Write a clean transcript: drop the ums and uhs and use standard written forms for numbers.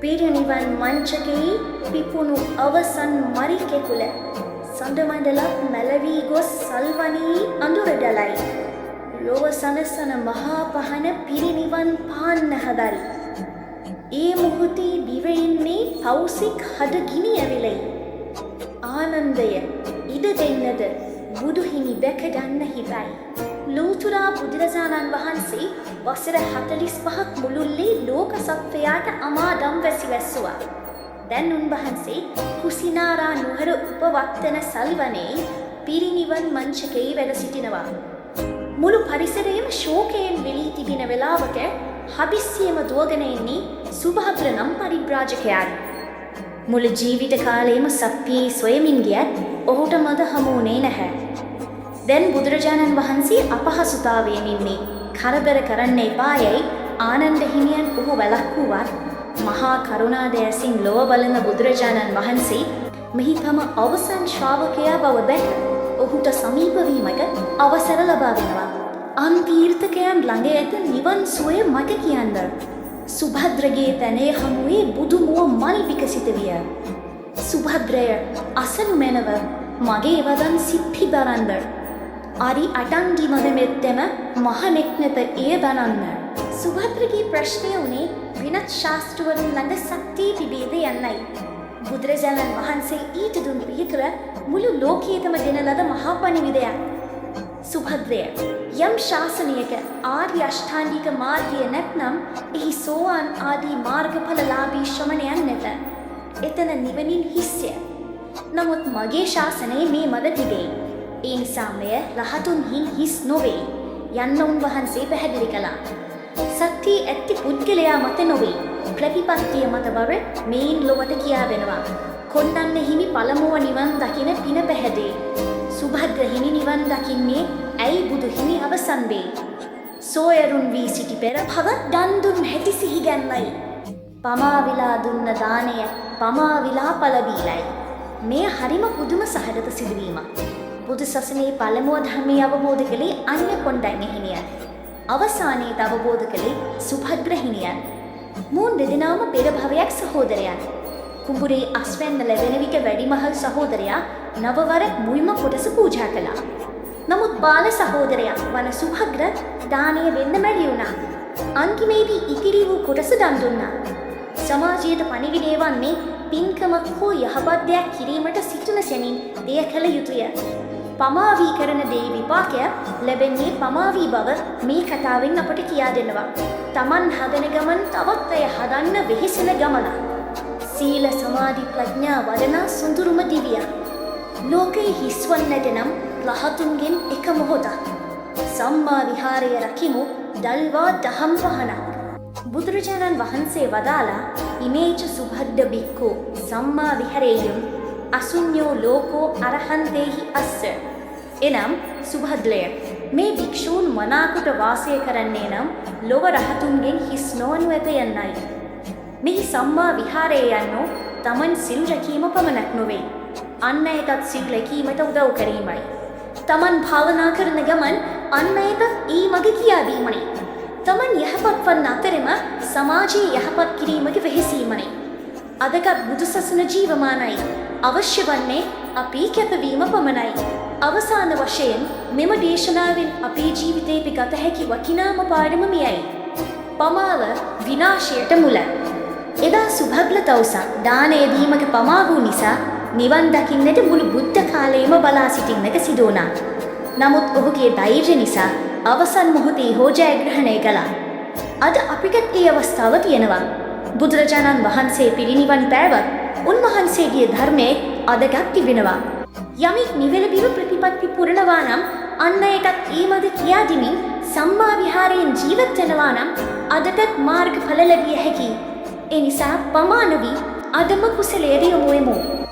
පිරිනිවන් මංචකයේ පිපුණු අවසන් මරි කෙකුල සඳ මඬලක් මැලවී ගොස් සල්වනයේ අඳුර ඩලයි. ලොව සනසන මහා පහන පිරිනිවන් පාන්න හදරි. ඒ මොහොතේ දිවයින්නේ පවුසෙක් හද ගිනි ඇවිලෙයි. ආනන්දය ඉඩ දෙන්නද බුදු හිමි දැක ගන්න හිතයි. ලෝතුරා බුදුරජාණන් වහන්සේ වසර 45ක් මුළුල්ලේ ලෝක සත්වයාට අමා දම් වැසි වැස්සුවා. දැන් උන්වහන්සේ කුසිනාරා නුවර උපවත්තන සල්වනයේ පිරිනිවන් මංචකයේ වැඩ සිටිනවා. මුළු පරිසරයම ශෝකයෙන් වෙලී තිබෙන වෙලාවක හදිස්සියම දුවගෙන එන්නේ සුභද්‍ර නම් පරිබ්‍රාජකයායි. මුළු ජීවිත කාලයම සත්‍යයේ සොයමින් ගියත් ඔහුට මඟ හමු වුණේ නැහැ. දැන් බුදුරජාණන් වහන්සේ අපහසුතාවයෙන් ඉන්නේ. කරදර කරන්න එපා යැයි ආනන්ද හිමියන් ඔහු වැළැක්වුවත් මහා කරුණා දෑසින් ලොව බලන බුදුරජාණන් වහන්සේ මෙහි තම අවසන් ශ්‍රාවකයා බව දැක ඔහුට සමීප වීමට අවසර ලබා දෙනවා. අන් තීර්ථකයන් ළඟ ඇත නිවන් සුවය මට කියන්න. සුභද්‍රගේ තැනේ හමුවේ බුදු මුව මල් විකසිත විය. සුභද්‍රය අසනු මැනව මගේ වදන් සිත්හි දරන්න. අරි අටංගි මද මෙත්තෙම මහණෙක් නැත එය දනන්න. සුභද්‍රගේ ප්‍රශ්නය වුණේ වෙනත් ශාස්ත්‍රවරුන් ළඟ සත්‍යය තිබේද යන්නයි. බුදුරජාණන් වහන්සේ ඊට දුන් පිළිතුර මුළු ලෝකයටම දෙන ලද මහා පණිවිඩයක්. සුභද්‍රය, යම් ශාසනයක ආර්ය අෂ්ටාංගික මාර්ගය නැත්නම් එහි සෝවාන් ආදී මාර්ගඵලලාභී ශ්‍රමණයන් නැත. එතන නිවනින් හිස්ය. නමුත් මගේ ශාසනයේ මේ මඟ තිබේ. ඒ නිසා මෙය රහතුන් හින් හිස් නොවේ යන්න උන්වහන්සේ පැහැදිලි කළා. සත්‍යයේ ඇත්ති පුද්ගලයා මත නොවේ, ප්‍රතිපත්තිය මත බව මෙයින් ලොවට කියා දෙනවා. කොණ්ඩන්න හිමි පළමුව නිවන් දකින පින පැහැදේ. සුභද්‍ර හිමි නිවන් දකින්නේ ඇයි බුදු හිමි අවසන් වේ. සෝයරුන් වී සිටි පෙර භව දන් දුන් හැටි සිහි ගැන්වයි. පමා විලා දුන්න දානය පමා විලා පල දීලයි. මෙය හරිම පුදුම සහගත සිදුවීමක්. බුදු සසුනේ පළමුව ධර්මය අවබෝධ කළේ අන්‍ය කොණ්ඩඤ්ඤ හිමියන්. අවසානයේ අවබෝධ කළේ සුභද්‍ර හිමියන්. මොවුන් දෙදෙනාම පෙර භවයක් සහෝදරයන්. කුඹුරේ අස්වැන්න ලැබෙන විට වැඩිමහල් සහෝදරයා නවවරක් මුල්ම කොටස පූජා කළා. නමුත් බාල සහෝදරයා වන සුභද්‍ර දානය දෙන්න මැඩි වුණා. අන්තිමේදී ඉතිරි වූ කොටස දන් දුන්නා. සමාජයට පණිවිඩය වන්නේ පින්කමක් හෝ යහපත් දෙයක් කිරීමට සිතුන සැනින් දෙය කළ යුතුය. පමා වී කරන දේ විපාකය ලැබෙන්නේ පමා වී බව මේ කතාවෙන් අපට කියා දෙනවා. තමන් හදන ගමන් තවත් අය හදන්න වෙහෙසෙන ගමනක්. සීල සමාධි ප්‍රඥා වඩනා සුඳුරුම දිවියක්. ලෝකයේ හිස්වන්නට නම් රහතුන්ගෙන් එක මොහොතක්. සම්මා විහාරය රකිමු දල්වා දහම් පහනක්. බුදුරජාණන් වහන්සේ වදාලා ඉමේච සුභද්ද බික්ඛු සම්මා විහරේයම් අසුඤ්ඤෝ ලෝකෝ අරහන්තේහි අස්ස. එනම් සුභද්‍රය, මේ භික්ෂූන් මනාකොට වාසය කරන්නේ නම් ලොව රහතුන්ගෙන් හිස් නොවනු ඇත යන්නයි. මෙහි සම්මා විහාරය යන්නෝ තමන් සිල් රැකීම පමණක් නොවේ. අන් අයටත් සිල් රැකීමට උදව් කිරීමයි. තමන් භාවනා කරන ගමන් අන් අයටත් ඒ මඟ කියා දීමයි. තමන් යහපත් වන්න අතරෙම සමාජයේ යහපත් කිරීමක වෙහෙසීමයි. අදගත් බුදුසසුන ජීවමානයි. අවශ්‍ය වන්නේ අපේ කැපවීම පමණයි. අවසාන වශයෙන් මෙම දේශනාවෙන් අපේ ජීවිතයේ ගත හැකි වටිනාම පාඩම මෙයයි. පමාව විනාශයට මුල. එදා සුභද්‍ර තවුසා දානය දීමක පමා වූ නිසා නිවන් දකින්නට මුළු බුද්ධ කාලයම බලා සිටින්නට සිදු වුණා. නමුත් ඔහුගේ ධෛර්ය නිසා අවසන් මොහොතේ හෝ ජයග්‍රහණය කළා. අද අපිටත් ඒ අවස්ථාව තියෙනවා. බුදුරජාණන් වහන්සේ පිරිනිවන් පෑවත් උන්වහන්සේගේ ධර්මයේ අදටත් තිබෙනවා. යමෙක් නිවැරදිව ප්‍රතිපත්ති පුරනවා නම් අන් අයටත් ඒ මඟ කියා දෙමින් සම්මා විහාරයෙන් ජීවත් වෙනවා නම් අදටත් මාර්ගඵල ලැබිය හැකියි. ඒ නිසා පමා නොවී අදම කුසලයට යොමු වෙමු.